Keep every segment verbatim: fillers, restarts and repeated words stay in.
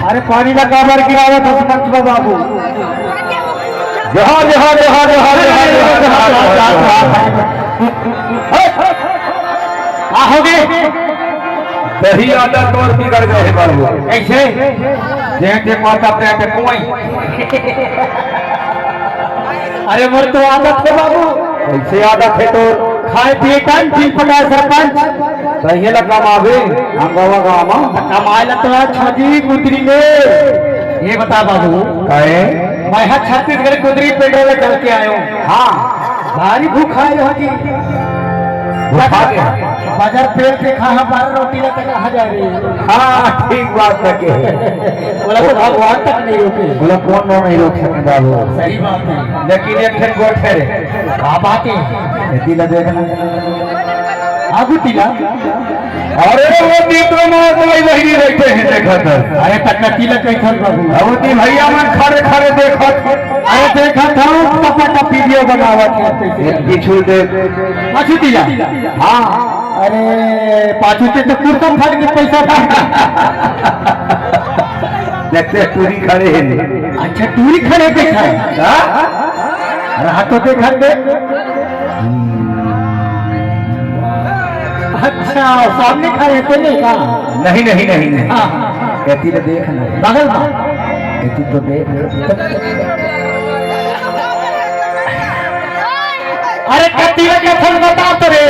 अरे पानी ला काबर गिरावत हस मंच में बाबू? जोहार, जोहार, जोहार, जोहार, जोहार, जोहार, जोहार, जोहार। का होगे? दही आदत तोर बिगड़ गए हे बाबू। कइसे? जे जे माता पे पे कोई। अरे मोर तो आदत हे बाबू। कइसे आदत हे तोर? खाए पिए टाइम तीन पटा सरपंच। कहिए ला कमावे, हम बाबा गाँव में। कमाए ला तो आज छजी कुदरी ले। ये बता बाबू। काहे? मैं हा छत्तीसगढ़ कुदरी पेट्रोल डाल के आयो हूँ। हाँ। भारी भूख आए हो जी। भूखा के? बाजार पेट के खा, बारह रोटी लेके कहाँ जा रही है? हाँ, ठीक बात है के। बोला तो भगवान तक नहीं रोके। बोला कौन नहीं रोक सके बाबू। सही बात है। लेकिन एक ठन गोठ है रे। का बात है? ये तिला देखना। आगू तिला। अरे वो तीन तो मार तो वही बहिनी बैठे हैं, देखा था। अरे तक तिला कैसन बाबू? अब वो तीन भैया मन खड़े खड़े देखत। अरे देखा था, टपा टप वीडियो बनावत है। एक पीछू दे। पाछू तिला। हाँ। अरे पाछू से तो कुर्ता फाड़ के पैसा था। देखते टूरी खड़े हैं। अच्छा, टूरी खड़े के था। हाँ? रहा तो देखा दे। अच्छा, सामने खड़े थे नहीं का? नहीं, नहीं, नहीं, नहीं। हाँ, हाँ। कहती तो देख नहीं। बगल में। कहती तो देख। अरे कति लगे फोन बता तो रे।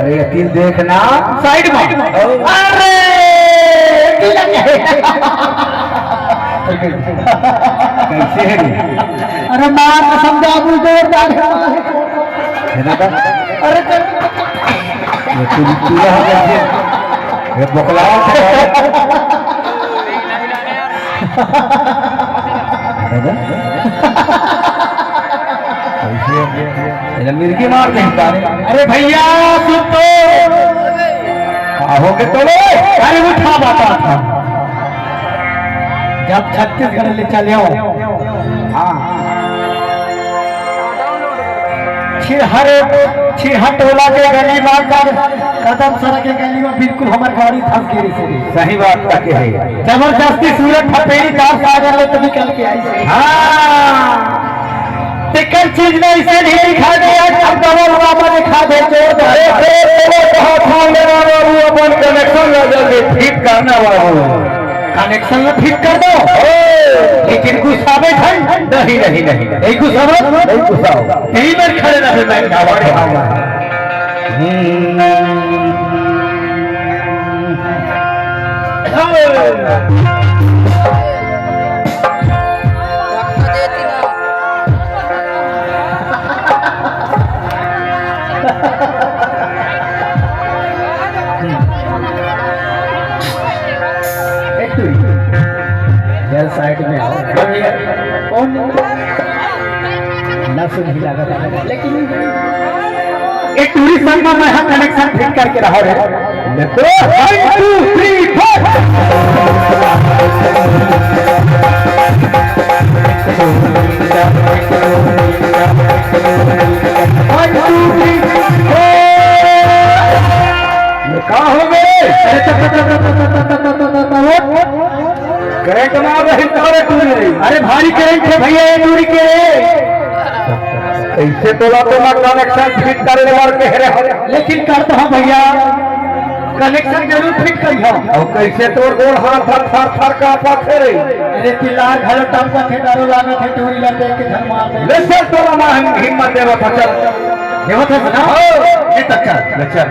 अरे अकील देखना। साइड में। अरे अकील लगे। कैसे है रे? अरे माँ कसम जाबू जोरदार है। है ना का? अरे ये तू पूरा हो गया। ये बकला। है ना? कैसे? ये मिर्गी मार दे सारे। अरे भैया सुन तो। का हो के तोले? अरे उठा बाबा था। जब छत्तीसगढ़ ले चले हो। हाँ। छिहरे, छिहटोला के गली में कर, कदम सर के गली में बिल्कुल हमर गाड़ी फंस गई रे। सही बात तक है। जबरदस्ती सूरत फपेरी कार सागर ले तो निकल के आई। हाँ। तेकर चीज में इसे नहीं दिखा दे, अब डबल बाबा दिखा दे, जोर दे। अरे, अरे, अरे, कहाँ था मेरा बाबू, अपन कनेक्शन लगा के ठीक करना बाबू। कनेक्शन में फिट कर दो। ओ। लेकिन गुस्सा में झन। नहीं, नहीं, नहीं, नहीं। नहीं गुस्सा में? नहीं गुस्सा होगा। यही में खड़े रहे, मैं क्या बात है? हम्म। ए टूरी, यार साइड में आओ। कौन? ना सुन ही लगा था, लेकिन ए टूरी संग में मैं हाँ कनेक्शन फिट करके रहा रे। देखो, one, two, three, four। One, two, three, four। ये का हो गए? अरे, त, त, त, करंट मार रही, तारे टूरी रही। अरे, भारी करंट है भैया, ये टूरी के। ऐसे तोला तो ना कनेक्शन फिट करे वार के रे। लेकिन करत हँव भैया, कनेक्शन जरूर फिट करिहँव। अउ कइसे तोर गोड़ हाथ थर थर थर कांपत हे रे? अरे तिल्लार घलो टपकत हे, डरो लागत हे, टूरी ला देख के झन मार दे। ले चल तोला मैं हिम्मत देवत हँव, चल। देवत हस ना? हाँ। ले त चल। ले चल।